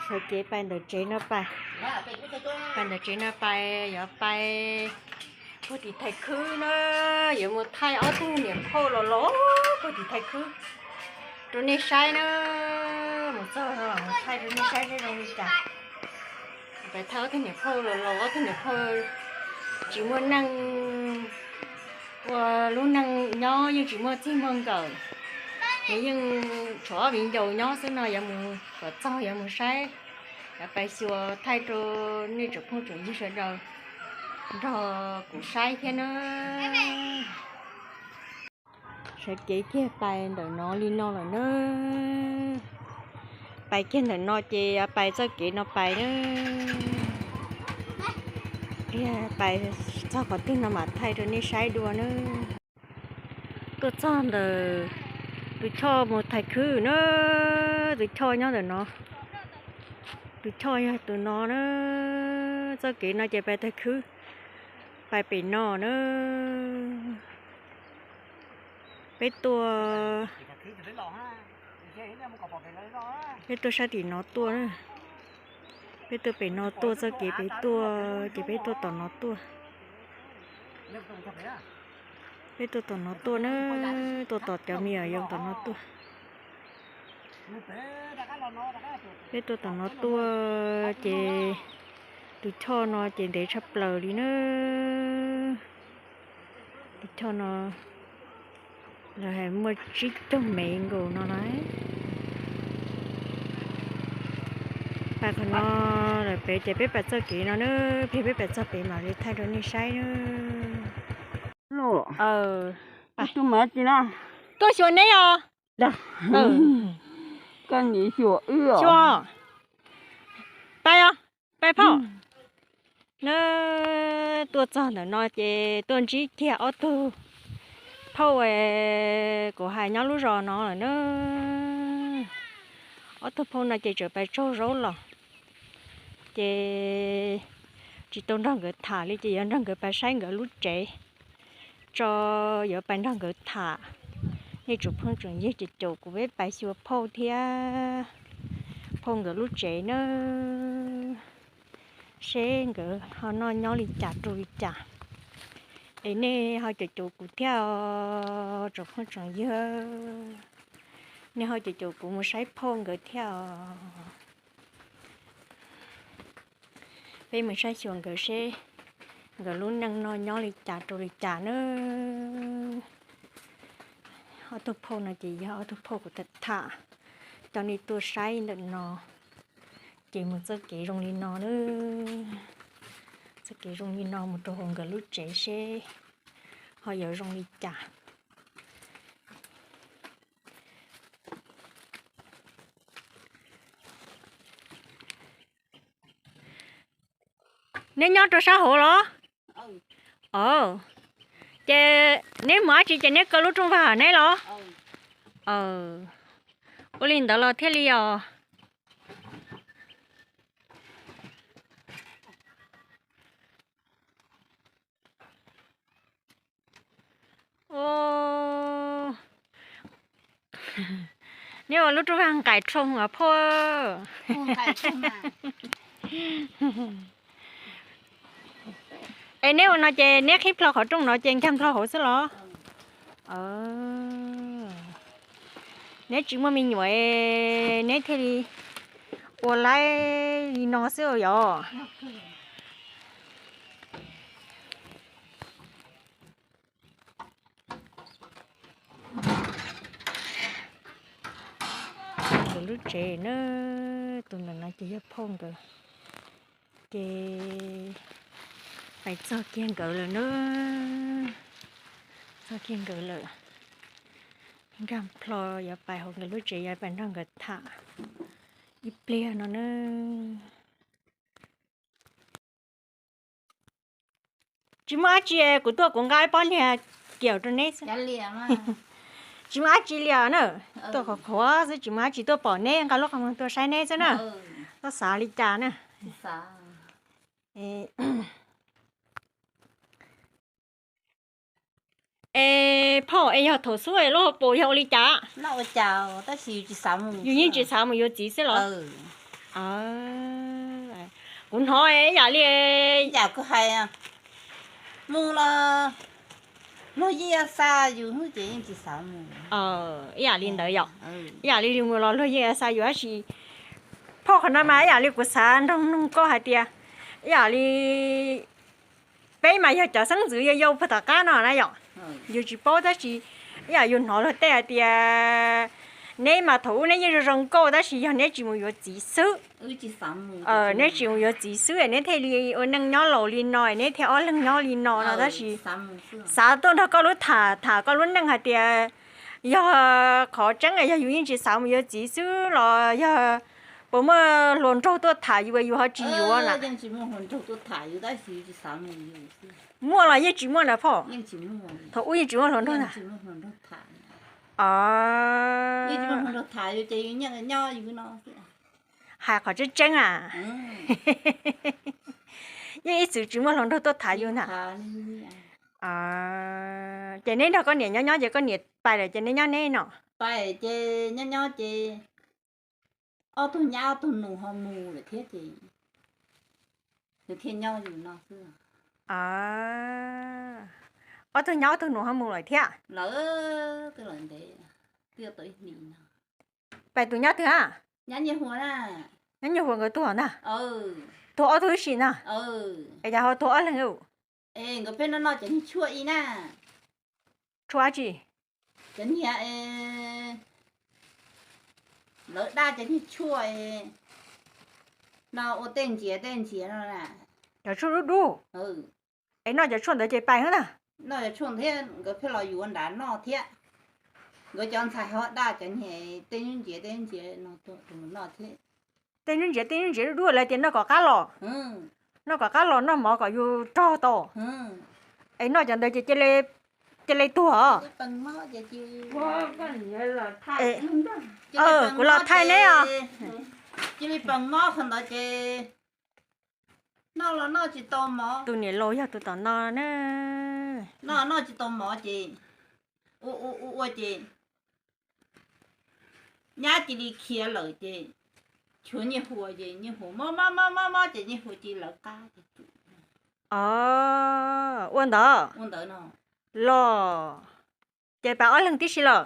Sawv kev pais ntawm tsev no pais, pais ntawm tsev no pais, yuav pais puag tim Thaij Khwb na, yuav mus thaij ob tug niam phauj los los puag tim Thaij Khwb rau nej saib na. Mus txog mus thaij rau nej saib seb zoo li cas. Pais thaij ob tug niam phauj los los, ob tug niam phauj tsis muaj neej, ua lub neej nyob yeej tsis muaj txij muaj nkawm, nws yeej tshuav ob viv ncaus nyob xwb no, yuav mus kom txog yuav mus saib, yuav pais xyuas thaij rau nej tsoom phooj tsoom ywg sawv daws nrog kuv saib thiab na. Sawv kev kiag pais ntawm no li no lawm na. Pais kiag ntawm no ces yuav pais txoj kev no pais na. Kiag pais txog qhov twg no mam thaij rau nej saib dua na. Tuaj txog ntawm tus choj mus Thaij Khwb na, tus choj nyob ntawm no. Tus choj yog tus no na. Txoj kev no ces pais Thaij Khwb, pais pem no na. Peb tuaj, peb tuaj sab tim no tuaj na. Peb tuaj pem no tuaj, txoj kev pem tuaj ces peb tuaj tom no tuaj. Peb tuaj tom no tuaj na, tuaj tom cov me nyuam yaus tom no tuaj. Peb tuaj tom no tuaj ces tus choj no ces ntev tshaj plaws li na. Tus choj no lawv hais muaj tsib caug mev nkaus no na. Pais qhov no lawm pem ces peb pais txoj kev no na, peb pais txog pem mam li thaij rau nej saib na. Tuaj xyuas neb os. Koj nim xyuas wb os. Pais os, pais phauj. Na, tuaj txog ntawm no ces tuaj ntsib kiag ob tug phauj kuv hais nyob lub zos no lawm na. Ob tug phauj no ces tseem pais tsaug zaub los, ces tsis tau nrog nkawd tham li ces yuav nrog nkawd pais saib nkawd lub tsev tso, yuav pais nrog nkawd tham. Nej tsoom phooj tsoom ywg ces caum kuv peb pais xyuas phauj thiab phauj nkawd lub tsev na, seb nkawd ho noj nyob li cas rau li cas. Es nej ho caum caum kuv thiab os tsoom phooj tsoom ywg, nej ho caum caum kuv mus saib phauj nkawd thiab os. Peb mus saib xyuas nkawd seb nkawd lub neej noj nyob li cas rau li cas na. Ob tug phauj no ces yog ob tug phauj kuv tham tham coj nej tuaj saib ntawm no, ces mus txoj kev zoo li no na. Txoj kev zoo li no mus rau hauv nkawd lub tsev seb ho yuav zoo li cas. Neb nyob rau sab hauv los? Ces neb mus dab tsi ces neb kaw lub rooj vag neb los? Ua li ntawd los thiaj li os. Neb ua lub rooj vag nqaim rhoo os phauj. Es neb ua no ces neb qhib plho qhov rooj no ces nkag plho hauv xwb los? Neb tsis muaj me nyuam, neb thiaj li ua laib li no xwb yog. Nkawd lub tsev na, tus ntawm no ces yog phauj nkawd. Ces pais txog kiag nkawd lawm na, txog kiag nkawd lawm. Nkag plho yuav pais hauv nkawd lub tsev yuav pais nrog nkawd tham ib pliag no na. Tsis muaj dab tsi, kuv tuaj kuv nqa ib pob liag kiag rau neb xwb. Tsis muaj dab tsi li os na, tuaj qhuav qhuav xwb tsis muaj dab tsi, tuaj pom neb nqa lub qhov muag tuaj saib neb xwb na. Koj xav li cas na? Es phauj es yog thaum xub es lub hauv paus yog ua li cas? Yus yeej tsis xav mus yuav txiv xwb los? Kuv hnov ib yam li, yam kuv hais, mus los luag yeej xa yus ces yeej tsis xav mus. Ib yam li ntawd yom. Ib yam li mus los luag yeej xa yus tab sis, phauj, qhov no mas ib yam li kuv xav nrog nug koj hais tias, ib yam li peb mas yog cov xeeb ntxwv yau yau puag tom qab no na yom, yus tsis paub tab sis ib yam yus hnov luag tej hais tias neb mas thaum ub neb yeej zoo zoo nkauj tab sis yog neb tsis mus yuav txiv xwb. Neb tsis mus yuav txiv xwb neb thiaj li ua neej nyob laus li no, neb thiaj ob leeg nyob li no no tab sis xav tuaj nrog koj lub tham, tham koj lub neej hais tias yog qhov tseeb yog yus yeej tsis xav mus yuav txiv xwb los yog puas muaj hluas nraug tuaj tham yus yus ho tsis yuav na. Muaj los yeej tsis muaj na phauj? Thaum ub yeej tsis muaj hluas nraug na. Hais qhov tseeb tseeb a, yeej ib txwm tsis muaj hluas nraug tuaj tham yus na. Ces neb nrog koj niam nyob nyob ces koj niam pais lawm ces neb nyob neb no? Pais ces nyob nyob ces ob tug nyab ob tug nus ho mus lawm thiab ces nws thiaj nyob yus no xwb. Ob tug nyab ob tug nus ho mus lawm thiab. Lawv twb lawm ntev, twb yuav tau ib hlis no. Pais tus nyab twg a? Nyab Nyiaj Huas na. Nyab Nyiaj Huas nkawd tuag ntag? Tuag ob tug ib sim na? Es cas ho tuag ob leeg? Es nkawd pheej noj noj cov niag tshuaj ib na. Tshuaj dab tsi? Cov niag, lawv daj cov niag tshuaj no ua tej ntsiav tej ntsiav no na. Cov tshuaj dub dub. Es noj cov tshuaj ntawd ces pais xwb na? Noj cov tshuaj thiab nkawd pheej los yuav nrad noj thiab. Nkawd cov ntxhais ho daj cov niag tej ntsiav tej ntsiav no tuaj noj thiab. Tej ntsiav tej ntsiav dub dub lawv tias noj kom qab los. Noj kom qab los noj mov kom yus rog tau. Es noj cov ntawd ces cia li tuag os. Kuv los thaij neb os. Cia li pees mob qhov ntawd ces noj los noj tsis tau mov. Tus niam laus yog tus tom no na. Noj noj tsis tau mov ces ua ua ua ces nyab cia li khiav lawm ces tshuav Nyiaj Huas ces Nyiaj Huas mob mob mob mob mob ces Nyiaj Huas cia li lawv qab ces. Os, ua ntawd. Ua ntawd no. Los, ces pais ob leeg tib si lawm.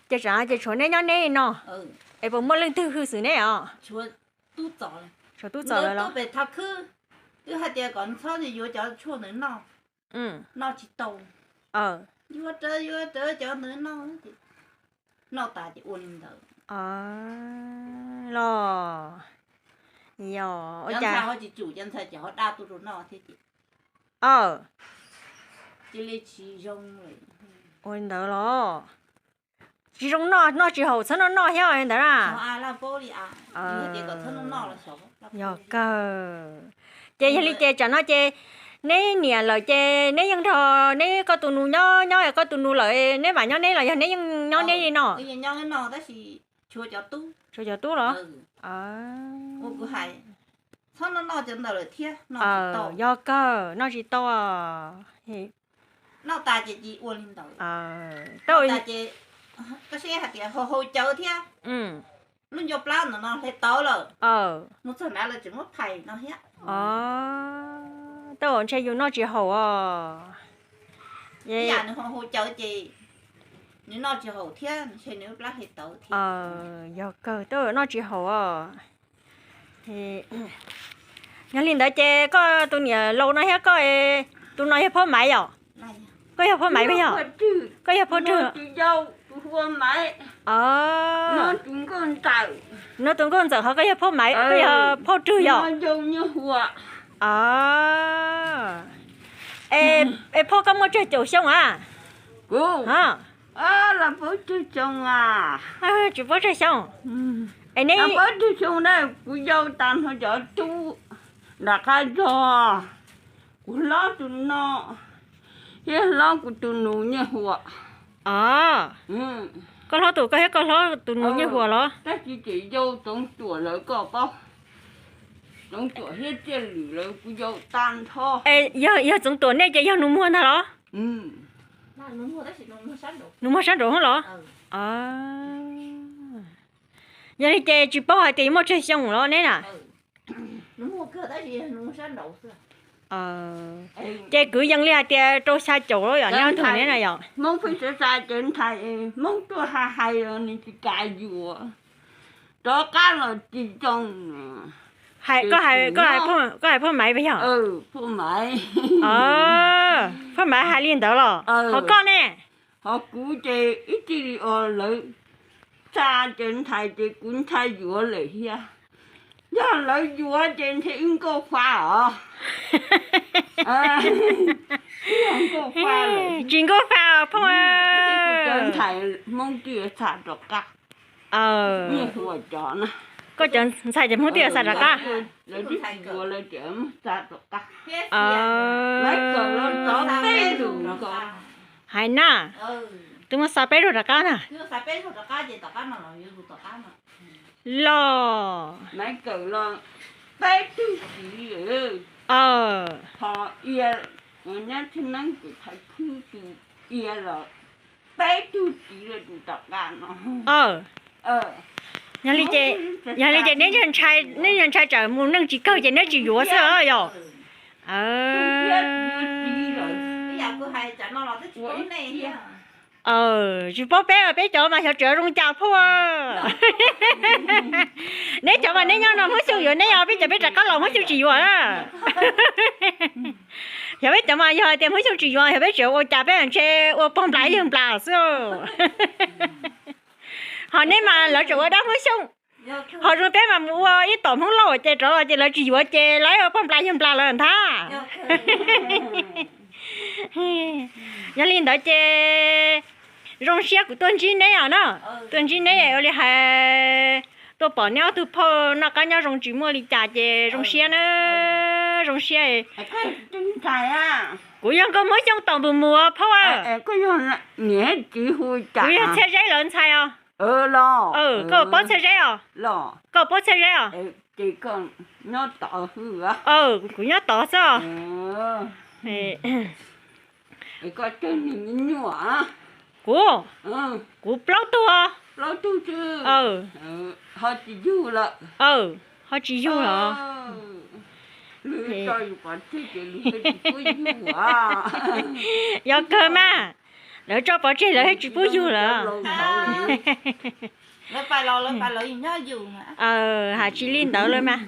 Ces tsam ces tshuav neb nyob neb no. Es puas muaj leej twg hwj xwm neb os? Tshuav tub Txos lawm los? Pem Thaj Khwb, twb hais tias kom txhob yuav cov tshuaj ntawd noj, noj tsis tau. Yuav rawv yuav rawv cov ntawd noj, noj tas ces ua li ntawd. Los, yog ua cas ho tsis tsum cov ntxhais ces ho daj tuaj rau noj thiab ces. Cia li tsis zoo. Ua li ntawd los? Tsis zoo noj, noj tsis haum, txhob noj noj thiab ntawd na. Yog kawg. Ces yog li ces tsam no ces neb niam lawm ces neb yeej nrog neb koj tus nus nyob nyob, koj tus nus lawm neb mam nyob neb los yog neb yeej nyob neb li no? Tshuav cov tub los? Yog kawg, noj tsis tau. Noj tas ces ua li ntawd. Koj saib hais tias haus haus cawv thiab, lub ncua plab ntawm no hle tawv lawm, mus txog nrad lawv tseem muab phais no thiab. Tau ntshe yus noj tsis haum os. Ib yam nws haus haus cawv ces nws noj tsis haum thiab ntshe nws lub plab hle tawv thiab. Yog kawg, tau noj tsis haum os. Yog li ntawd ces koj tus niam laus no thiab koj, tus no yog phauj Maiv yom? Koj yog phauj Maiv puas yog? Koj yog phauj Rwg. No tus nkauj ntxawm ho koj yog phauj Maiv, koj yog phauj Rwg yom? Es phauj koj muaj tsawg caum xyoo a? Tsis paub tsawg xyoo. Es neb, kuv yau tas nrho cov tub nram qab zog, kuv hlob tus no thiab hlob kuv tus nus Nyiaj Huas. Koj hlob tus, koj thiab koj hlob tus nus Nyiaj Huas los? Tab sis ces yau Txoov Tuam lawv koj paub, Txoov Tuam thiab Tsiaj Lwm lawv kuv yau tag nrho. Yog Txoov Tuam nej ces yog nus muag ntag los? Nus muag sab nraud los? Yog li ces tsis paub hais tias yuav muaj tsawg xyoo los neb na. Ces kwv yees li hais tias rau xya caum los yom, neb ob tug neb na yom. Hmoob pheej xav xav ces ntxhais Hmoob tuaj hais hais los nws tsis kam yuav, rov qab los tsis zoo. Koj hais phauj Maiv puas yog? Phauj Maiv hais li ntawd los ho koj ne? Ho kuv ces ib txij li lawv xa ces ntxhais ces kuv ntshai yuav lawm thiab. Yog lawv yuav ces ntshe wb nkauj fa os. Nkauj fa lawm. Tsis nkauj fa os phauj. Cov ntxhais Hmoob twb yuav xa rov qab. Koj cov ntxhais ces Hmoob twb yuav xa rov qab. Lawv twb tsis yuav lawv tias muab xa rov qab. Maiv Kawm los tov peb lug nkaus. Hais na, twb muab xa peb lug rov qab na. Los Maiv Kawm los peb tug txiv lawm. Ho Ia, nyob thib neeb tus thaiv khwb tus Ia los peb tug txiv lawm tus tom qab no. Yog li ces neb ntshai tsam mus neej tsis kawg ces neb tsis yuav xwb yog. Tsis paub peb, peb cov mas xyov tseem zoo cas phauj. Neb cov mas neb nyob no Hmoob Xyooj yuav neb, yog peb cov peb rov qab los Hmoob Xyooj tsis yuav. Yog peb cov mas yog hais tias Hmoob Xyooj tsis yuav, yog peb tseem ua cas peb ntshe ua pog nplas yawg nplas xwb. Ho neb mas lawv tseem ua dab Hmoob Xyooj, ho zoo peb mas mus ua ib tom Hmoob Lauj ces rov los ces lawv tsis yuav ces lawv ua pog nplas yawg nplas lawm ntag. Yog li ntawd ces zoo siab kuv tuaj ntsib neb os na, tuaj ntsib neb ua li hais tuaj pom neb ob tug phauj noj qab nyob zoo tsis muaj li cas ces zoo siab na, zoo siab. Kuv yog nkauj Hmoob Xyooj tom npus mus phauj. Kuv yog Txhiaj Zeb lawv ntxhais os. Koj puab Txhiaj Zeb os? Koj puab Txhiaj Zeb os? Kuv nyob tod xwb os. Kuv, kuv plaub tug os. Ho tsis yug los? Yog kawg mas, lawv tso pov tseg lawv thiaj tsis pub yug lawm. Has tsis li ntawd lawm mas.